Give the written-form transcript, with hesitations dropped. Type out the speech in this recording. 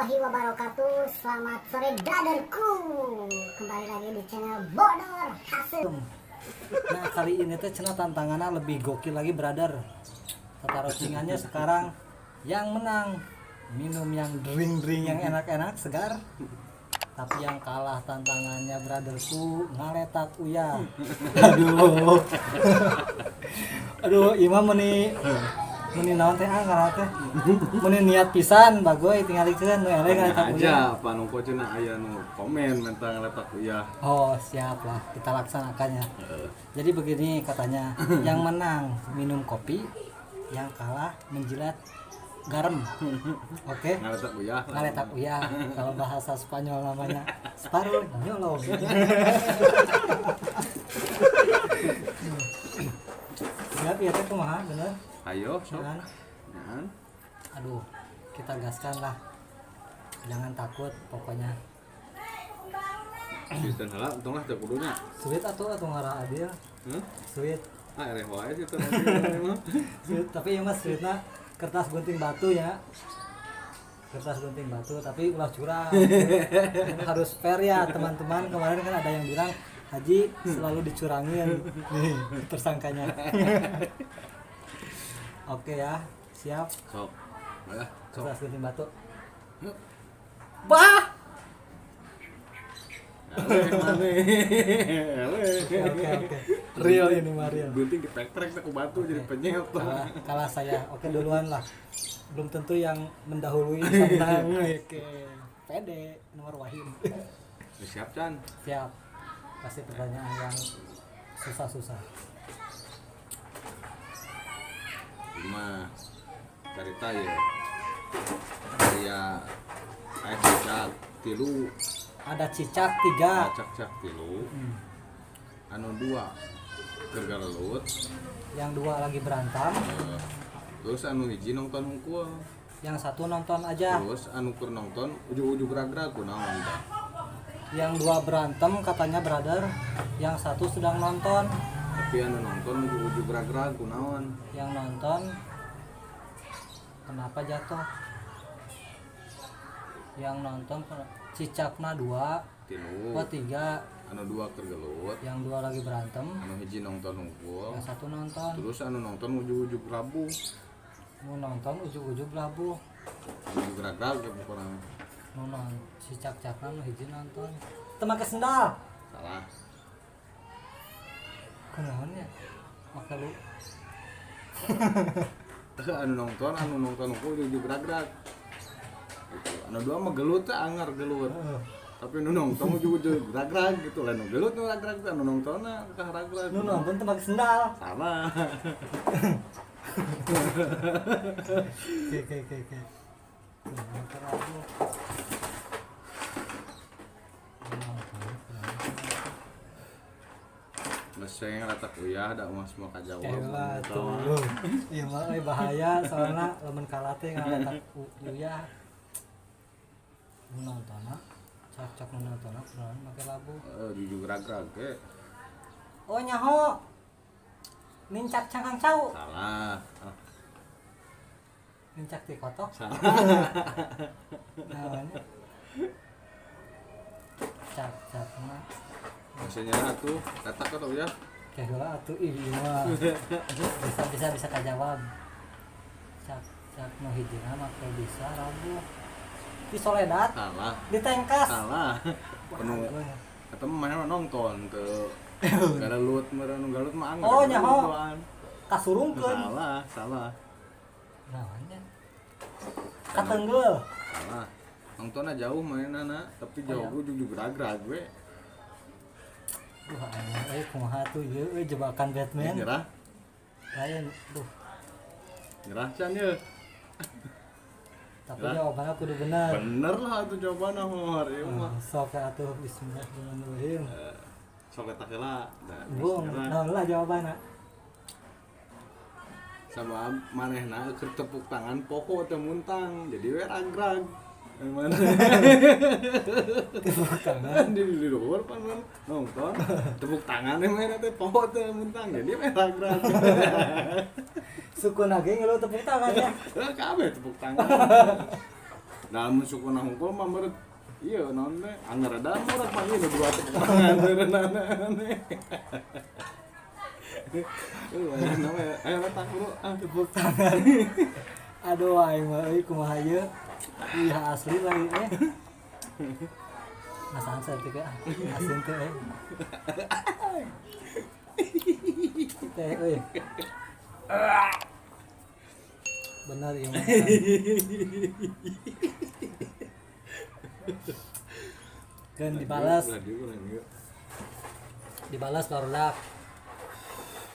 Warahmatullahi wabarakatuh. Selamat sore, brotherku. Kembali lagi di channel Bodor Hasil. Nah, kali ini tuh cenah tantangannya lebih gokil lagi, brother. Tatarocingannya sekarang yang menang minum yang drink-drink yang enak-enak segar. Tapi yang kalah tantangannya, brotherku, ngaletak uyah. Aduh. Aduh, imam meni meni naon teh, ah, ngaran teh. Meni niat pisan bagoy tingalikeun nu eleh ngaletak uyah. Aja apa nu cenah aya nu komen minta ngaletak uyah. Oh, siap lah, kita laksanakan ya. Jadi begini katanya, yang menang minum kopi, yang kalah menjilat garam. Oke? Ngaletak uyah. Ngaletak uyah. Kalau bahasa Spanyol namanya separuh nyolong. Siap ya teh, kumaha bener? Ayo sok. Jangan. Jangan. Aduh, kita gaskan lah. Jangan takut pokoknya. Kristen heula untung lah teu kudunya. Sweet atau atau ngarah adil? Hah? Sweet. Ah, ereh wae sih teh mah. Sweet, tapi ya mas, sweetna kertas gunting batu ya. Kertas gunting batu, tapi ulah curang. Harus fair ya, teman-teman. Kemarin kan ada yang bilang Haji selalu dicurangin nih tersangkanya. Oke ya, siap. Sok. Alah, sok. Kertas gunting batu. Yuk. Bah. Eleh maneh. Eleh. Oke, real ini mah real. Gunting dipek-trek ku batu jadi penyet. Kalah, kalah saya. Oke, duluan lah. Belum tentu yang mendahului bisa menang. Oke, pede nomor wahim. Siap can. Siap. Kasih pertanyaan yang susah-susah. Lima carita ya. Aya aya cicak tilu. Ada cicak tiga. Cak-cak tilu. Anu dua keur galelut. Yang dua lagi berantem. Terus anu hiji nonton hungkul. Yang satu nonton aja. Terus anu keur nonton ujug-ujug ragrag kunaon tah? Yang dua berantem katanya, brother. Yang satu sedang nonton. Tapi anu nonton ujug-ujug ragrag kunaon? Yang nonton kenapa jatuh? Yang nonton cicakna dua. Tilu. Oh, tiga. Anu dua keur gelut. Yang dua lagi berantem. Anu hiji nonton hungkul. Yang satu nonton. Terus anu nonton ujug-ujug rabuh. Nu nonton ujug-ujug labuh. Ujug ragrag ya pokona. Nu non cicak-cakna nu hiji nonton. Teu make sendal. Salah. Kunaon ya? Make lu. Anu nonton hungkul ujug ragrag. Gitu. Anu dua mah gelut teh angar gelut. Tapi nu nonton ujug-ujug ragrag gitu lah, nu gelut nu ragrag teh anu nontonna kah ragrag. Nu nonton teu make sendal. Salah. Oke. Nu nonton labuh. Nu nonton, Meseng rata uyah da mah semua kajawab. Elah tuh. Iya mah euy bahaya soalna lamun kalah teh ngaletak uyah. Nu nontonna cak-cak nu nontonna kunaon make labuh. Ujug ragrag ge. Oh, nyaho. Nincak cangkang cau. Salah. Ah, Nincak ti kotok. salah. Namanya. Cak-cak mah. Maksudnya atuh letak atau uyah? Kayak heula atuh ih ieu mah. Bisa bisa bisa kajawab. Cak-cak nu hijina make bisa rabuh. Di soledat, Salah. ditengkas. Salah. Penuh eta mah manehna nonton teu galelut meureun nu galut mah anggar. Oh, nyaho. Duaan. Kasurungkeun. Salah, salah. Naonnya? Katenggel. Salah. Nontonnya jauh mainana, tapi jauh Oh, ujug-ujug ragrag we. Duh, aneh euy kumaha tuh ieu euy jebakan Batman. Nyerah, Lain, duh. nyerah can ye. Tapi Nyerah. jawabannya kudu bener. Bener lah atuh jawabanna mah ieu mah. Sok atuh bismillahirrahmanirrahim. Sok eta heula. Nah, Bung, nyerah. naon lah jawabanna? Sama manehna keur tepuk tangan poho teu muntang, jadi we ragrag. Mana? Tepuk tangan. Di luhur pan man nonton tepuk tangan mana teh poho teu muntang jadi we ragrag. Sukuna ge ngeluh tepuk tangan ya. Kabeh tepuk tangan. Da mun sukuna hungkul mah meureut ieu naon teh anger da meureut mah ieu nu dua tepuk tangan meureunana. Ayo letak bro. Ah. Tepuk tangan. Aduh aing mah euy kumaha ieu. Iya asli lagi eh. Ngasaan saya teh ah. Asin teh eh. Teh euy. Benar ieu mah. Kan dibalas, Lagi, lagi. dibalas barudak.